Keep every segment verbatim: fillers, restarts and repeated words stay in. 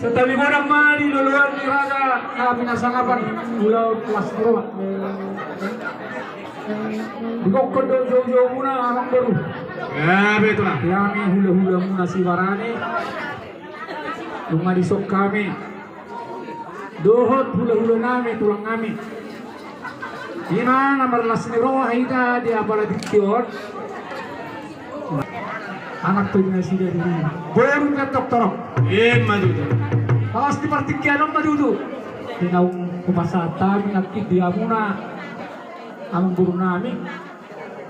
Santabi godang ma di loloan ni raja na pinasangapan ulaon las ni roha. Digokhon do joujou muna amang boru. Ia, betul lah. Ia, hami hulahula muna Sibarani. Nunga dison hami dohot hulahula nami, tulang nami. Ima na marlas ni roha hita di apala tingki on. Anak tu nasida di boru na toktorok. Ima tutu. Pas di partingkian on ma tutu. Di naung hupasahat hami nangkin di hamuna amang boru nami.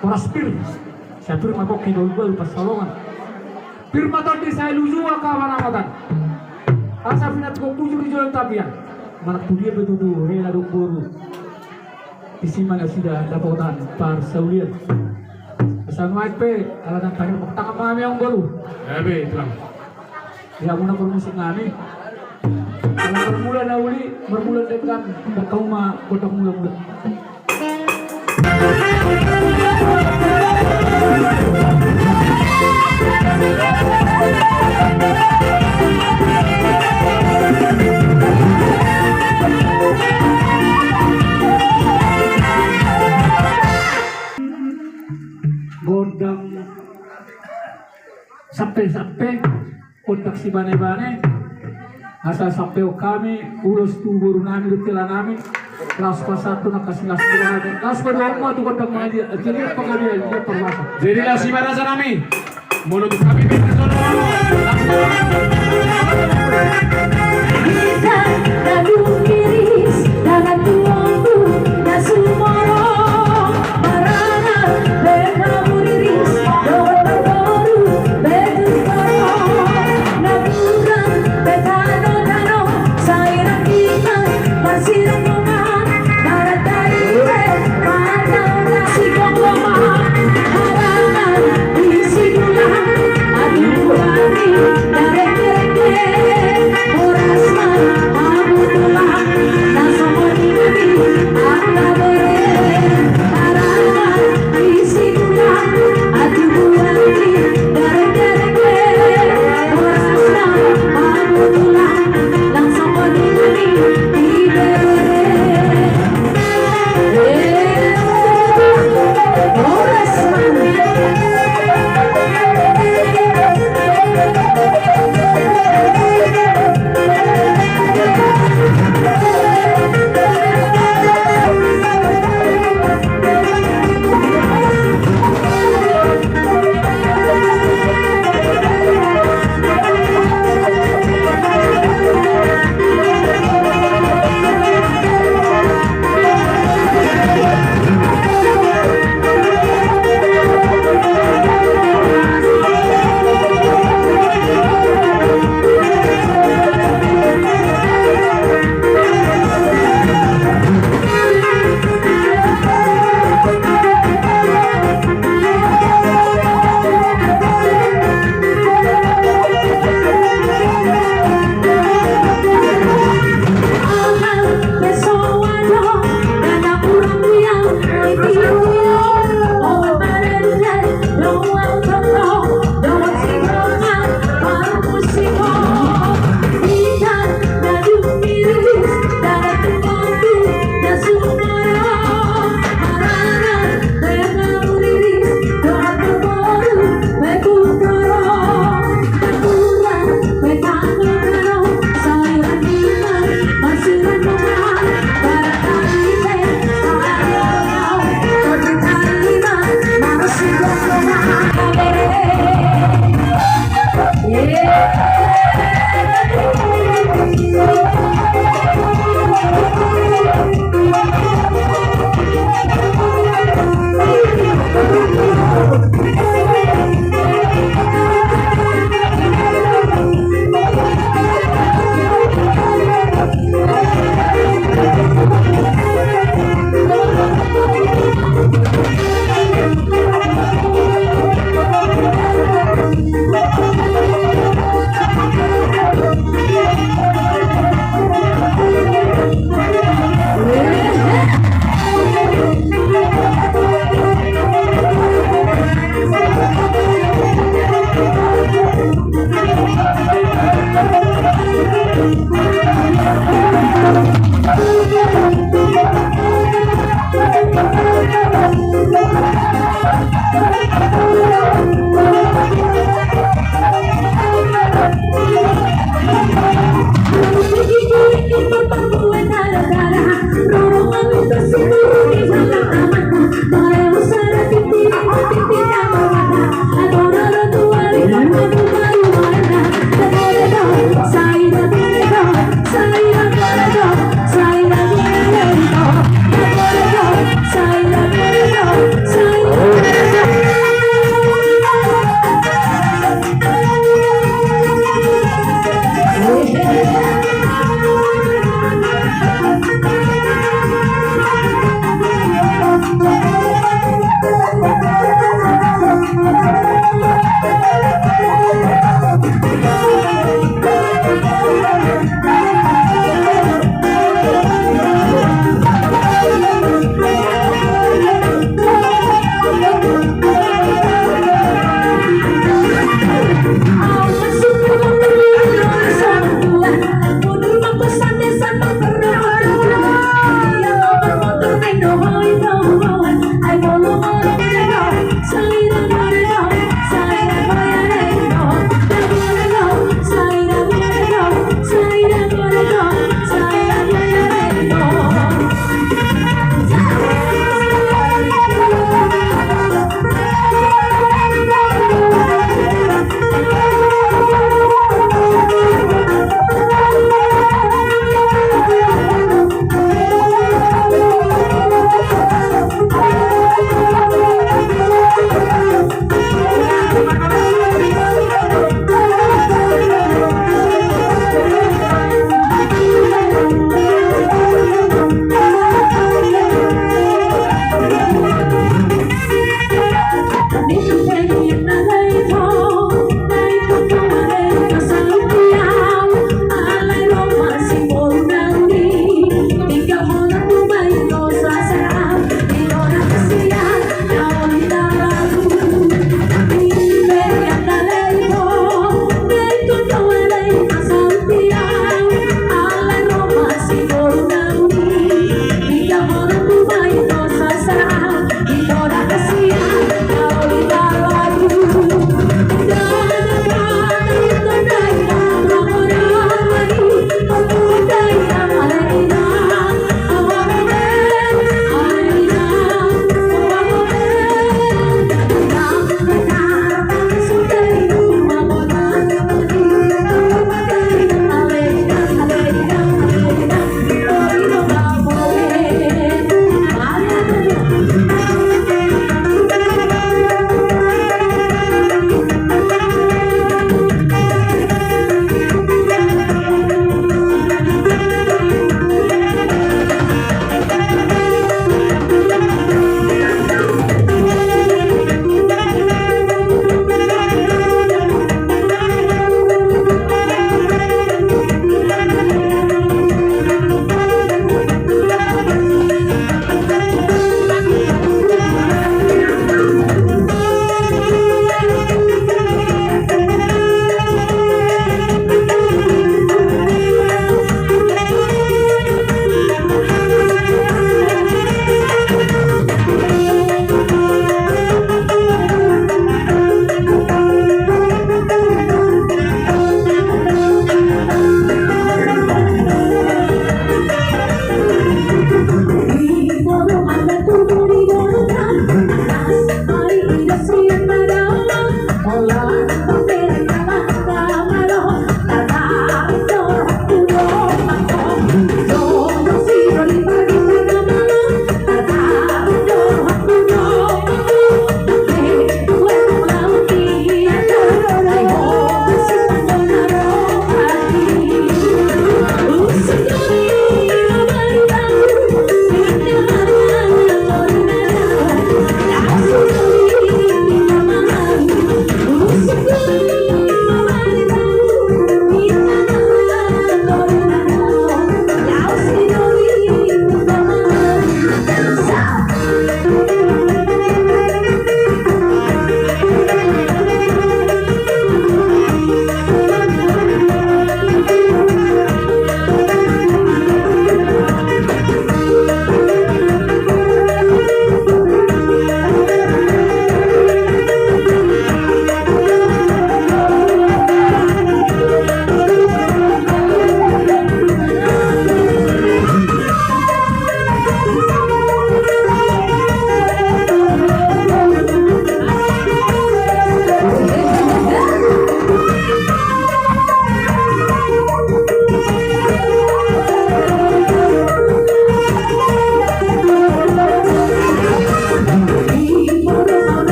Horas pir. Sai pir ma pongki balu-balu pansalongan. Pir ma tondi sai luju angka panamatan. Asa pinantikhon bujur di jolo tapian. Manang tu dia pe tutu hela dohot boru. Disi ma nasida dapotan parsaulian. Asa nuaeng pe ala ndang taherbang tangan ma hami amang boru. Ia, betul lah. Ia, muna parmusik nami. Ala marmula na uli, marmula denggan, dangka uma gondang mula-mula. Gondang sampe-sampe. Gondang sibane-bane. Asa sampehon hami ulos tu boru nami dohot hela nami. Laos pasahat tu angka silas ni roha nami. Laos padomu ma tu gondang mangadia. Jadi pangadian dia parmasa. Jadi laos ima raja nami. Molo tu hami pe songon on. Hita na dung iris, dana tuongku na sumorong. Marana be na muriris, dohot marboru be tu torop. Na buran be tano-tano, sai rangkiman marsiranggongan. Marata i be marata na sigomgoman, harangan di sidulan. Aduh, bulan ni darek.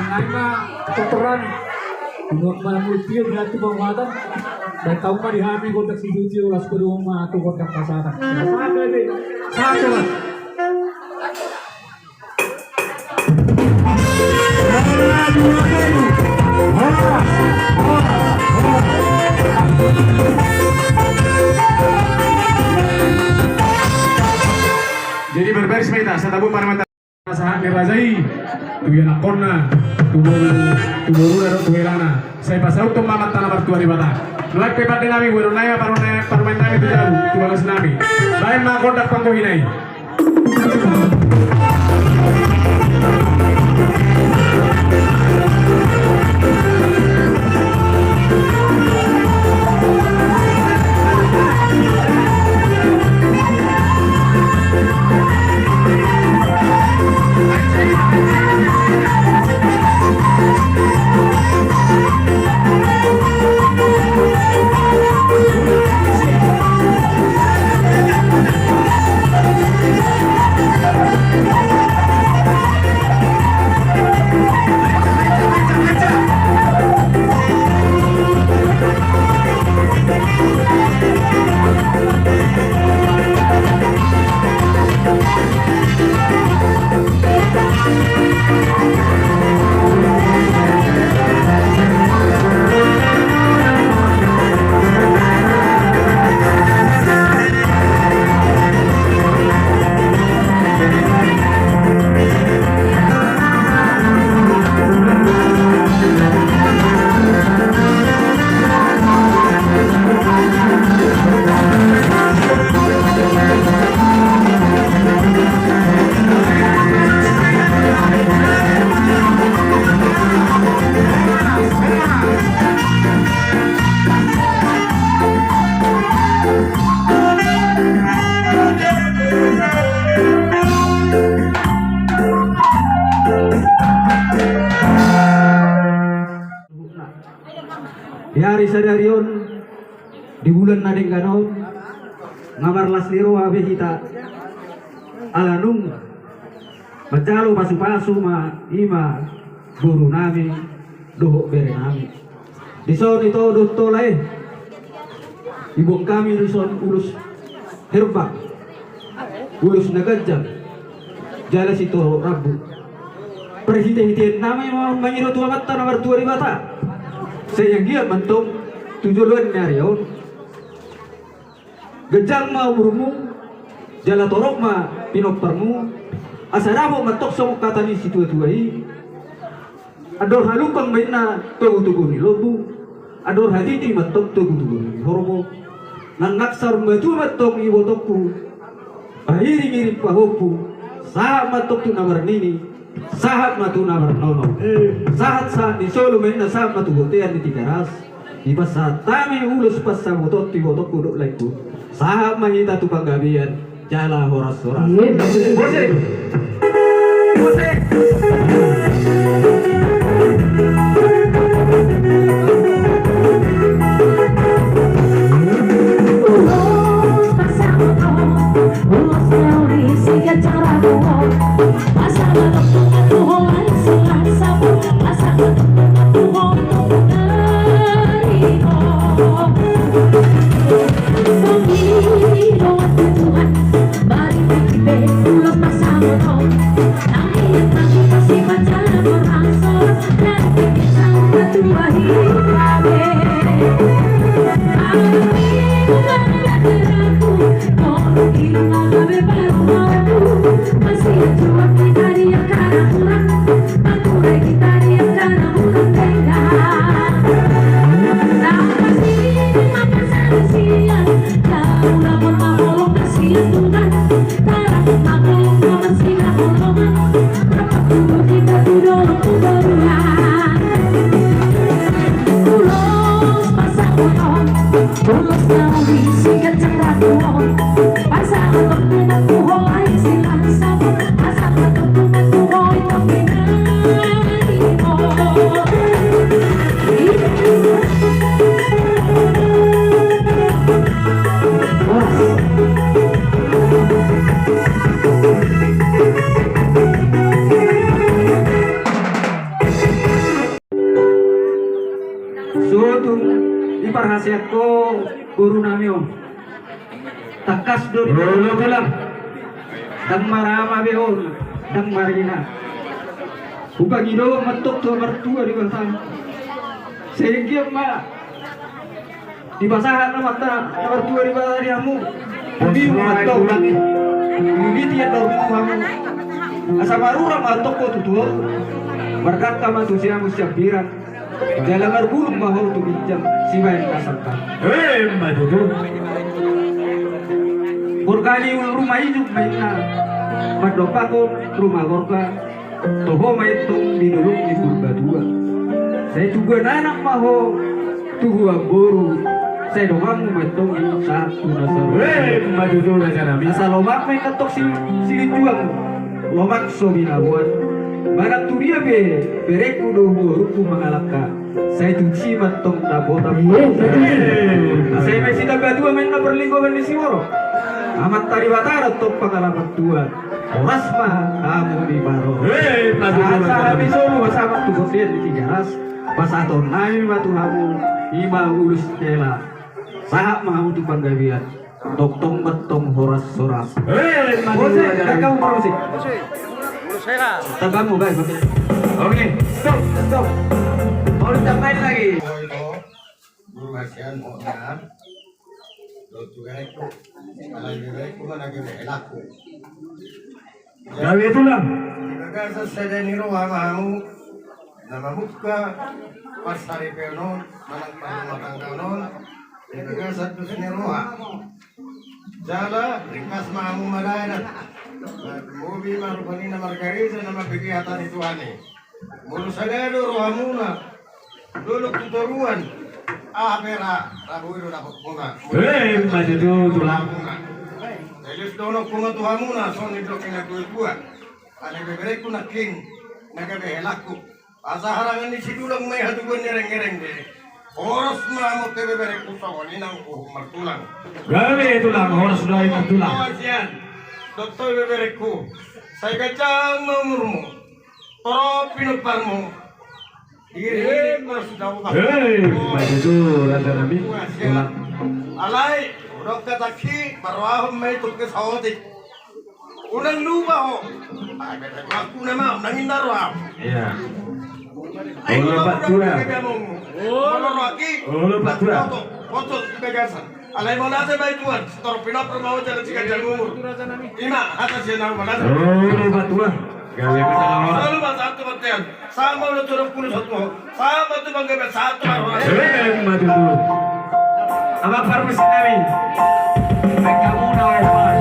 Ai ma, kotoran. Unok ma multia di hati pangwatan. Dan tau ma di hami gondang situtu, las padomu ma tu gondang pasatan. Sada be. Sada. Jadi berbaris ma hita, satabu parmata. Sahat ni raja i tu ianakhonna, tu boru, tu boruna dohot tu helana. Sai pasauthon ma amanta na martua Debata. Nuaeng pe pande nami, boru nami, parumaen nami tu jabu, tu bagas nami. Baen ma gondang panggohi nai. Di ari sadari on, di bulan na denggan on, nga marlas ni roha be hita, ala nunga manjalo pasupasu ma, i ma boru nami dohot bere nami. Dison ito do tola e, diboan hami dison ulos herbang, ulos na ganjang, jala sitorop rambu. Parhitehitean nami ma on mangido tu amanta na martua Debata, sai anggiat ma antong tu joloan ni ari on ganjang ma umurmu, jala torop ma pinomparmu, asa dapot ma antong songon hata ni situatua i: Andor halumpang ma inna togutogu ni lombu, andor hatiti ma antong togutogu ni horbo. Nang saur matua ma antong ibotongku, pairingiring pahompu, sahat ma antong tu na marnini, sahat ma tu na marnono. Sahatsahat ni solu ma inna sahat ma tu bontean ni Tigaras. Dipasahat hami ulos pansamotan tu ibotongku dohot laengku. Sahat ma hita tu panggabean jala horashoras. Musik. Musik. O, boru nami on. Tangkas do di. Olo, tulang. Ndang marama be on, ndang marina. Hupangido ma antong tu na martua Debata. Sehingga ma dipasahat nama antong na martua Debata di hamu. Bos, bos, bos. Bos, bos. Bos, bos. Asa marura ma antong ho tu tuaon. Mardangka ma tu siamun siambiran. Jala marbulung ma ho tu ginjang sibaen na sangkap. Emma tutu. Borngin ruma ijuk ma inna. Mandompakhon ruma gorga. Toho ma antong di dolok ni Purbatua. Sai tubuan anak ma ho, tubuan boru. Sai donganmu ma antong i sahat tu na saur. Emma tutu, raja nami. Asa lomak ma antong si, silinjuang. Lomak so binaboan. Manang tu dia pe berengku dohot borungku mangalangka. Sai tusi ma antong dapotan. Iya, betul. Sai ma sitamba tua ma inna parlinggoman ni siborok. Amanta Debata do antong pangalapan tua. Horas ma hamu di parro. Hei, maju, maju, maju. Sahat-sahat ni solu ma sahat tu bontean di Tigaras. Pasahaton nami ma tu hamu, i ma ulos hela. Sahat ma hamu tu panggabean. Tongtong ma antong horas-horas. Hei, maju, maju. Oke, stop, stop. Mau ditambahin lagi? Guru hasian, mohon maaf. Dohot tu berekku. Alai berekku ma na gabe helakku. Gabe tulang. Di bagasan sada ni roha ma hamu na mamungka parsaripeon on manang parrumatanggaon on. Di bagasan dos ni roha. Jala ringkas ma hamu madadat. Marmobi ma rupani na margareja na mambege hata ni Tuhan i. Molo sada do rohamuna, dolok tu toruan, aha pe ra, ra boi do dapotmuna. Hei, maju tu tulang. Jadi dohononku ma tu hamuna, songon nidok ni na tua-tua. Alai beberekku nangkin, na gabe helakku. Asa harangan ni sidulang ma i hatubuan ni renggereng be. Horas ma hamu tu beberekku songon i nang uhum martulang. Gabe tulang, horas do i martulang. Hasian, dohot tu beberekku. Sai ganjang ma umurmu. Torop pinomparmu. Diri ma suda upa. Hei, maju tu raja nami. Alai, hudok hatangki, parrohahon ma i tungke saotik. Unang lupa ho. Ai, bebek aku nama, unang inna roham. Iya. Ai, olo, Pak Tua. Olo, Pak Tua. Poto, poto di bagasan. Alai mauliate ma i Tuhan, sitorop pinompar ma ho jala siganjang umur. I ma hata sian ahu, mauliate. Olo, Pak Tua. Gabe ma sahat tu bontean. Sahat ma ulos tu dolok, ulos tu ho. Sahat ma tu panggabean, sahat tu parrohahon. Emma tutu. Amang parmusik nami. Baen hamu na opat.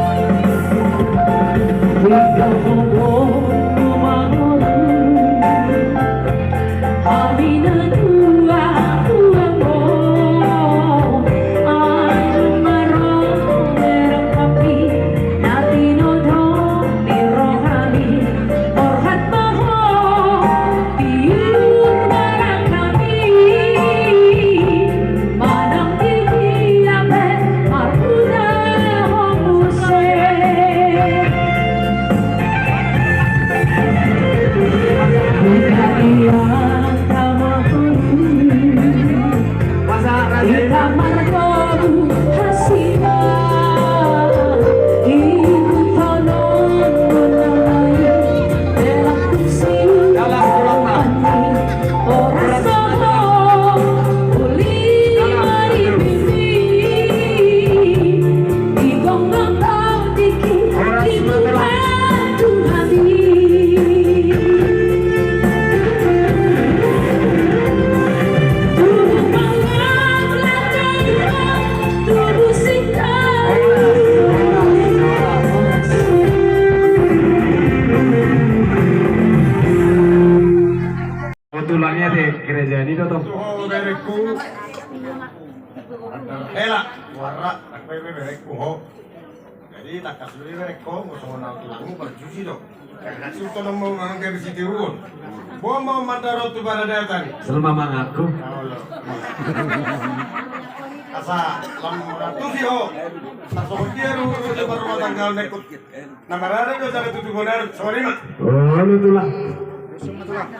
Tulang i ate gereja ni do tong. Ho berekku. Hela, warra, aku berekku ho. Jadi tangkas do berekku, songon au tu parjusi do. Suto do mau manang gabe sitiruon. Bo mau mandaro tu paradatan. Selama mangaku. Asa lam tusi ho. Asa songon dia do, dia parrumatangga nekut. Na marada do sada tutu bonar, songon i ma. Olo tulang. Tulang.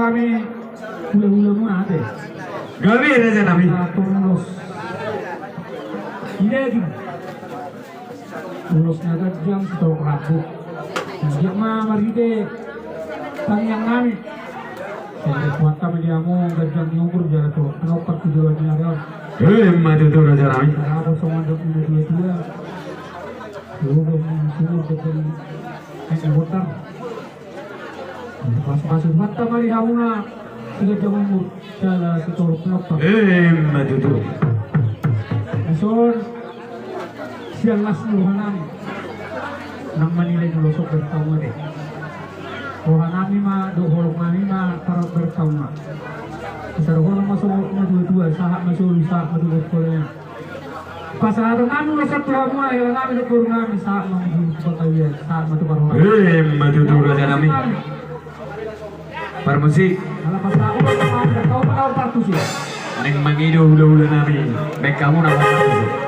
Hami hula-hula muna ate. Gabe raja nami. Torus. Ina di. Ulos na ganjang sitorop rambu. Dia ma marhite tangiang nami. Sai buat kami dia mau ganjang ni umur jala tu. Kenapa tu jalan ni ada? Eh, maju tu raja nami. Apa sama dok ni dua-dua. Lu belum sumur depan. Eh, botar. Pas-pas mata mari hamuna. Tiga jam umur. Salah sitorop pelopak. Eh, maju tu. Ison. Sian las ni roha nami. Nang manilai molo sok bertauna de. Roha nami ma, do holong nami ma, tarap bertauna. Bisa do holong ma sok na dua-dua, sahat ma solu, sahat ma dua sekolah. Pasahaton nami molo sok tu hamuna, hela nami do boru nami, sahat ma tu panggabean, sahat ma tu parhorasan. Eh, maju tu raja nami. Parmusik. Ala pasahaton nami, kau ma kau parmusik. Naeng mangido hula-hula nami, naeng hamu na parmusik.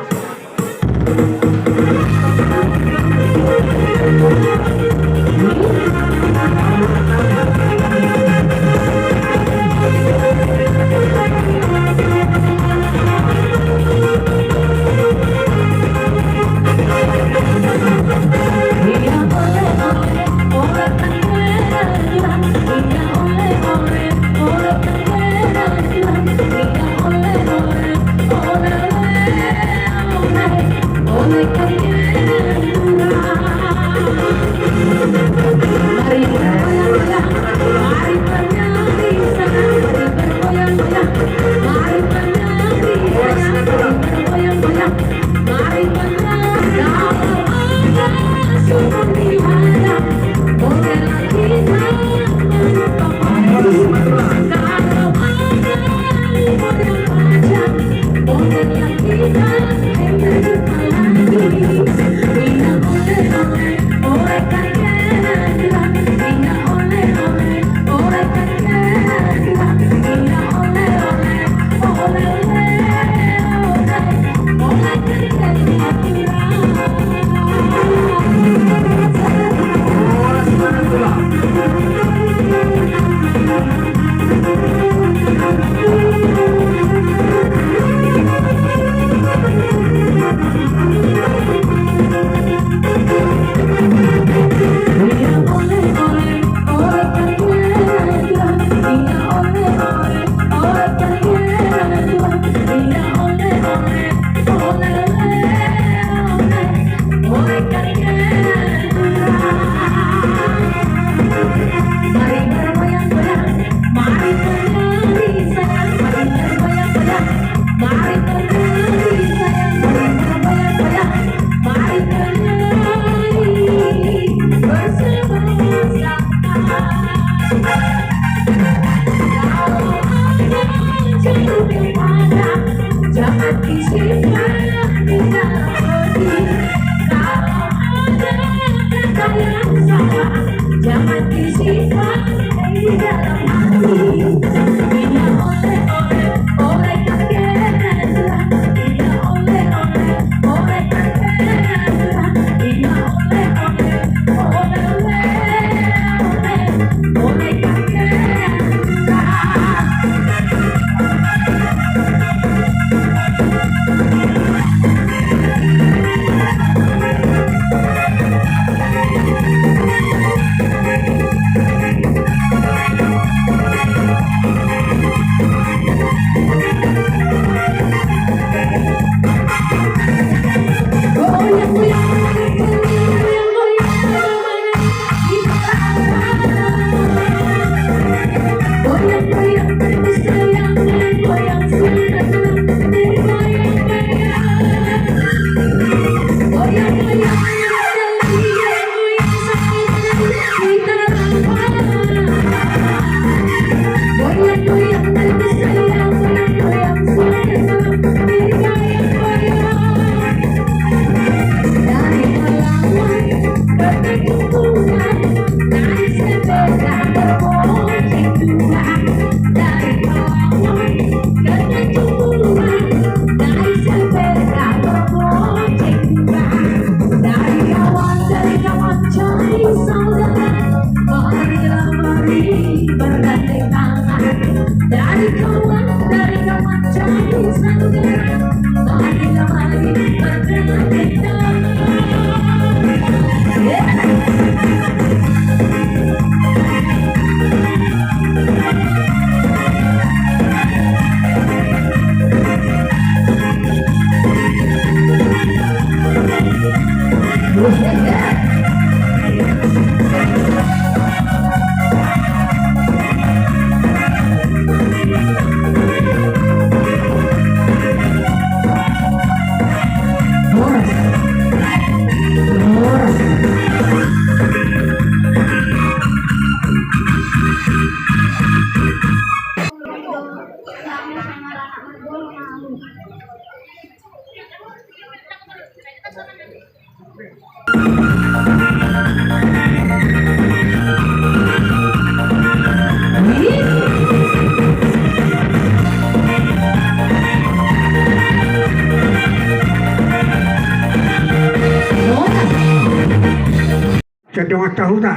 Sian dongan sahuta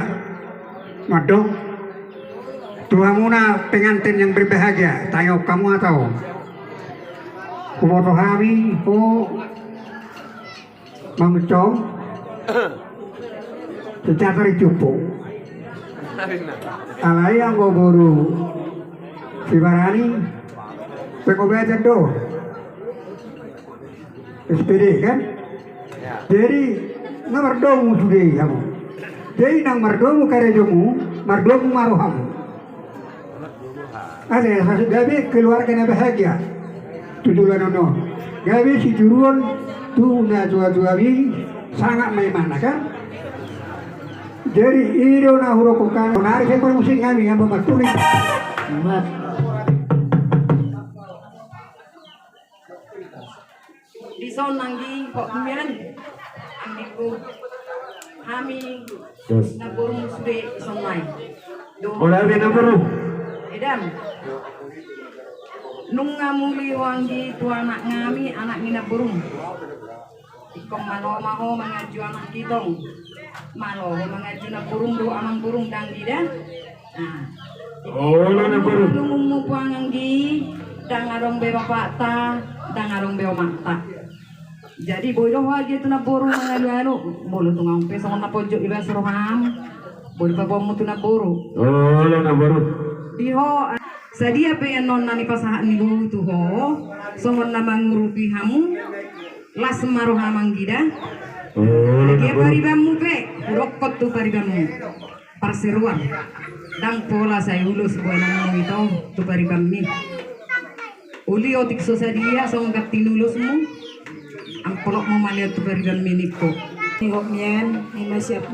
mandok tu hamuna pengantin yang berbahagia, tangihon hamu hata on. Huboto hami ho manguncong secara cupu. Alai anggo boru Sibarani pengobatan do. S P D kan? Jadi na mardomu sude hamu. Jadi nang mardomu karejomu, mardomu ma rohamu. Ate, asa gabe keluarga na bahagia tu joloan on. Gabe sijuruon tu natuatuami, sangap ma imana kan. Jadi i do na hurokkon hami. Sonari sai parmusik hami, ambo martulis. Dison anggi, hot nian anggingku, hami namborum sude dison nai. Dohot. Olo, hami namborum. Edam. Nunga muli ho anggi tu anak nami, anak ni namborum. Ingkon malo ma ho manganju anak gitong. Malo ho manganju namborum dohot amangborum da anggi da. Nah. Olo namborum. Malum umur puang anggi, ndang adong be bapakta, ndang adong be omakta. Jadi boi do ho anggi tu namboru mangalualu, molo tung ahu pe songon na pojok di bas roham, boi paboaonmu tu namboru. Olo namboru. Di ho, sadia pe annon na nipasahat ni boru tu ho, songon na mangurupi hamu, las ma roham anggi da. Olo namboru. Dia paribanmu pe, hurokkon tu paribanmu. Parseruan. Ndang pola sai ulos boanonmu ito tu paribanmi. Uli otik so sadia songon ganti ni ulosmu. Amplopmu ma lehon tu paribanmi ningku. Ni hot nian, ima siap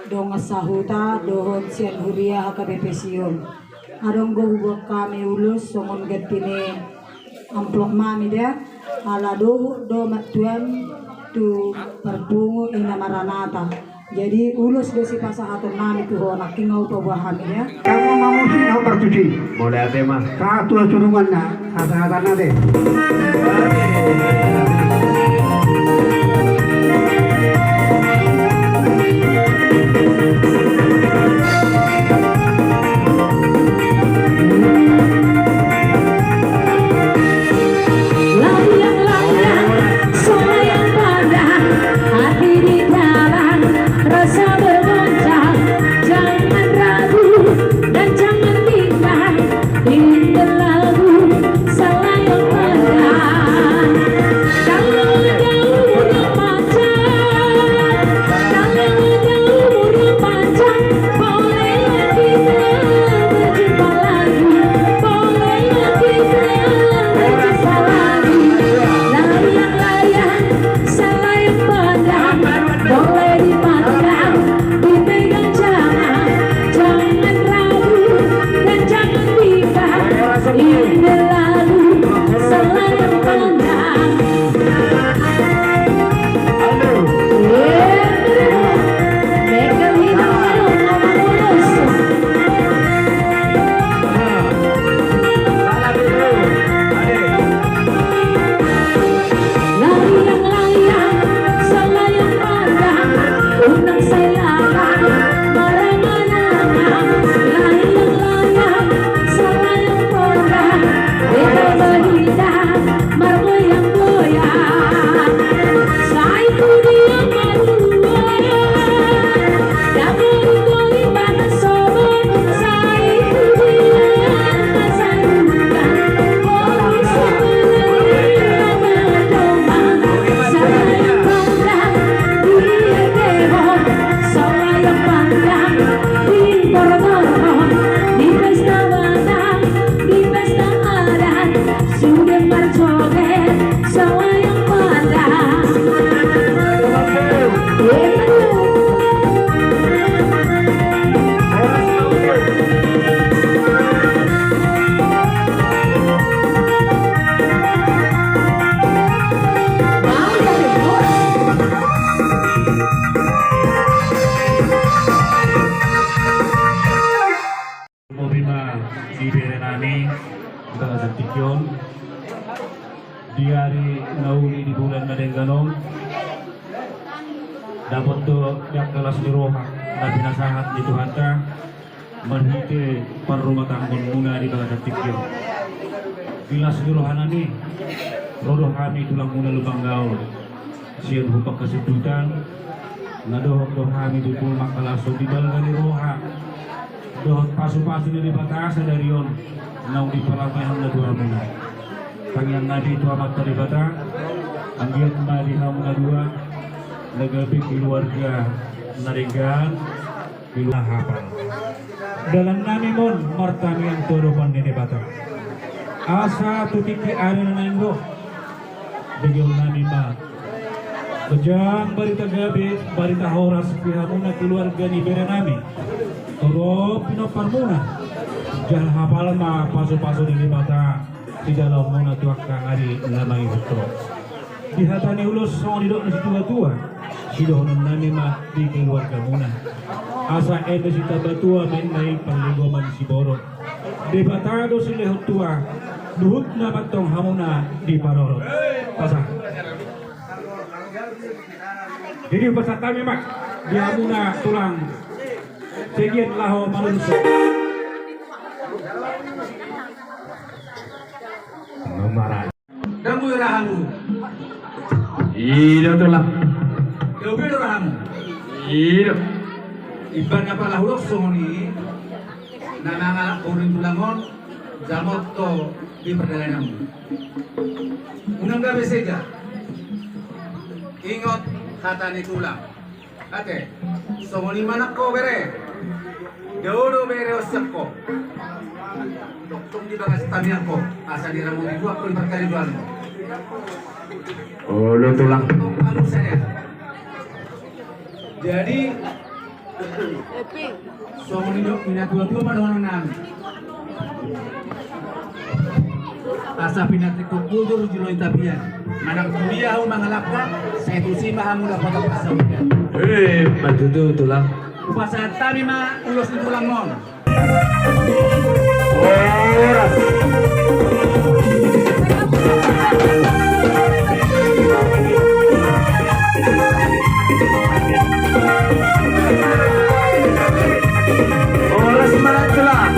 dongan sahuta dohot sian huria H K B P Sion. Adong do huboan hami ulos songon ganti ni amplop nami da. Ala dohot do ma tuan tu parpungu ina maranata. Jadi ulos do sipasahaton nami tu ho, nangkin nga hupaboa hami ya. Kamu mamusi na partusi. Mauliate ma. Sahat tu hasurunganna, hasahatan na de. Layang-layang, so layang pandang, hati di dalam, rasa bergoncang, jangan ragu dan jangan bimbang, ini lagu, so layang pandang. Kalau ada umur yang panjang, kalau ada umur yang panjang, bolehlah kita berjumpa lagi, bolehlah kita berjumpa lagi. Layang-layang, so layang pandang, boleh dipandang, dipegang jangan, jangan ragu dan jangan bimbang. Ini lagu, so layang pandang. Layang-layang, so layang pandang, unang sai lalap marangan-angan. Layang-layang, so layang pandang, Nami, di bagasan tingki on, di ari na uli di bulan na denggan on, dapot do di angka las ni roha na pinasahat ni Tuhanta marhite parrumatanggaonmuna di bagasan tingki on. Di las ni roha nami, ro do hami tulangmuna Lumban Gaol sian Huta Hasindutan, na dohot do hami tutu mangkalashon di balga ni roha dohot pasupasu ni Debata sadari on naung dipalambahon na tu hamuna. Tangiang nami tu Amanta Debata, anggiat ma di hamu na dua na gabe keluarga na denggan, keluarga hapal. Dalan nami ma on martangiang tu adopan ni Debata, asa tu tingki ari na naeng ro begeon nami ma ganjang barita gabe, barita horas di hamuna keluarga ni bere nami, torop pinomparmuna. Jala hapal ma pasupasu ni Debata di dalanmuna tu angka ari na mangihut ro. Di hata ni ulos songon didok ni situatua, sidohonon nami ma di keluargamuna, asa eme sitamba tua ma inna i parlinggoman siborok. Debata do silehon tua, luhutna ma antong hamuna diparorot. Pasahat. Jadi pasahat hami ma di hamuna tulang, sekian laho mangurusi. Nomor. Dang boi rohamu. I do tulang. Dang boi rohamu. I do. Ibana pala hudok songon i, na mangalap boru ni tulang on, jamot do di pardalananmu. Unang gabe sega. Ingot hata ni tulang. Ate, songon i ma nang ho bere. Dao do bere on sian ho. Tongtong di bagas tangiang ho, asa diramoti Tuhan ho di parkarejoanmu. Olo tulang. Tong palu saja. Jadi songon i do, inna tuatua ma dohonon nami. Asa pinantikhon bujur jolo i tapian. Manang tudia hamu mangalangka, sai tusi ma hamu dapotan parsaulian. Eh, ma tutu tulang. Hupasahat hami ma ulos ni tulang on. Horas. Horas ma tulang.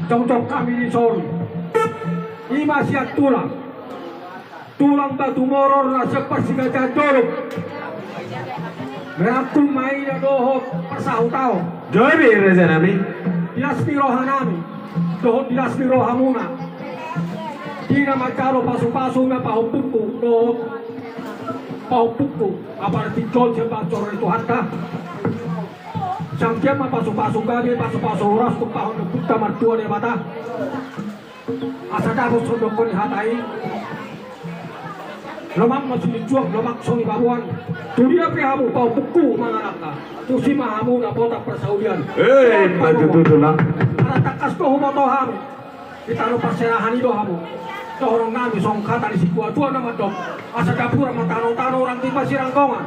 Jongjong hami dison. I ma sian tulang. Tulang Batumoror na sian parsigajahan dolok. Merangkul ma ina dohot parsahutaon. Gabe, raja nami. Di las ni roha nami dohot di las ni rohamuna, di na manjalo pasupasu ma pahompungku dohot pahompungku, apala tingkol sian bangsor ni Tuhanta. Sian dia ma pasupasu gabe, pasupasu horas tumpahon ni Ompunta Martua Debata. Asa dapot songon dohonon ni hata i. Lomak ma sini juang, lomak songon i baboan. Tu dia pe hamu pahompungku mangalangka, tusi ma hamu dapotan parsaulian. Eh, ima tutu, tulang. Ala tangkas do huboto hami di tano parserahan i do hamu. Dohonon nami songon hata ni situatua na mandok: Asa dapuran ma tano, tano ranting ma siranggongan.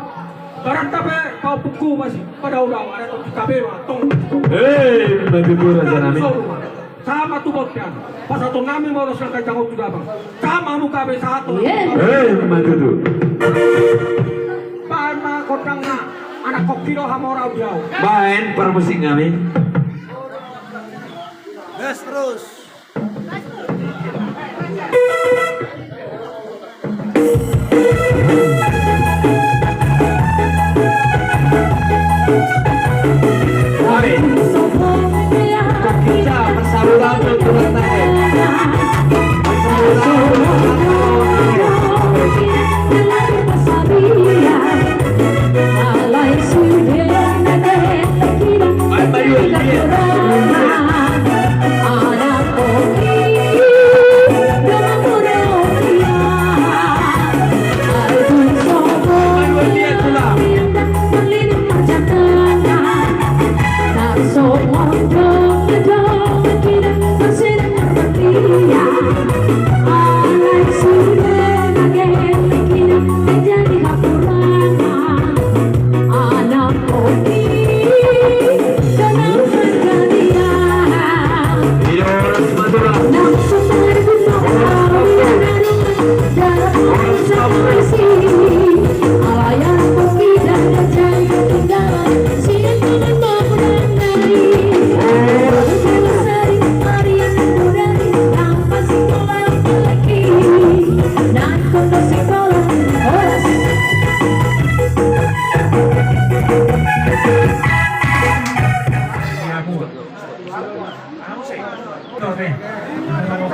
Barang tape pahompungku masi padaodao, ada topi tape ma tong. Eh, ima tutu, raja nami. Sahat ma tu bontean. Pasahaton nami ma ulos na ganjang on tu damang. Sahat ma hamu gabe, sahat. Ima tutu. Baen ma gondangna, anak kopi do hamora udiau. Baen parmusik nami. Gas terus.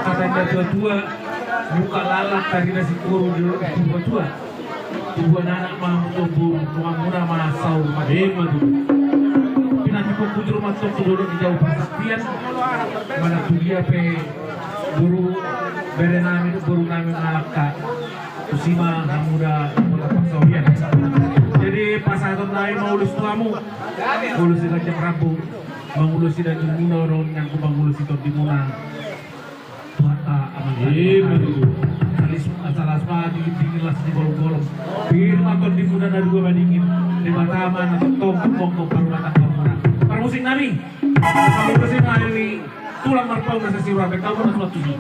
Hata ni natuatua, buka lalat tari na singkoru di tubuan tubuan. Tubuan anak ma hamu, tubuan boru, donganmuna ma saur matua. Ima tutu. Pinantikhon bujur ma antong tu dolok di jabu parsaktian. Manang tu dia pe boru, bere nami dohot boru nami mangalangka, tusi ma hamu dapotan parsaulian. Jadi pasahaton nami ma ulos tu hamu. Ulos di ganjang rambu. Mangulosi dagingmuna, ro nangku mangulosi tondimuna. Tuhanta amanta. Ima tutu. Salis, salas ma dingin, dingin las ni bolong-bolong. Pir ma tondimuna na dua madingin. Debata ma na tongtong manggohi parulahan muna. Parmusik nami. Parmusik nami. Tulang Marpaung na sasirura pe, hamu na surat tusi.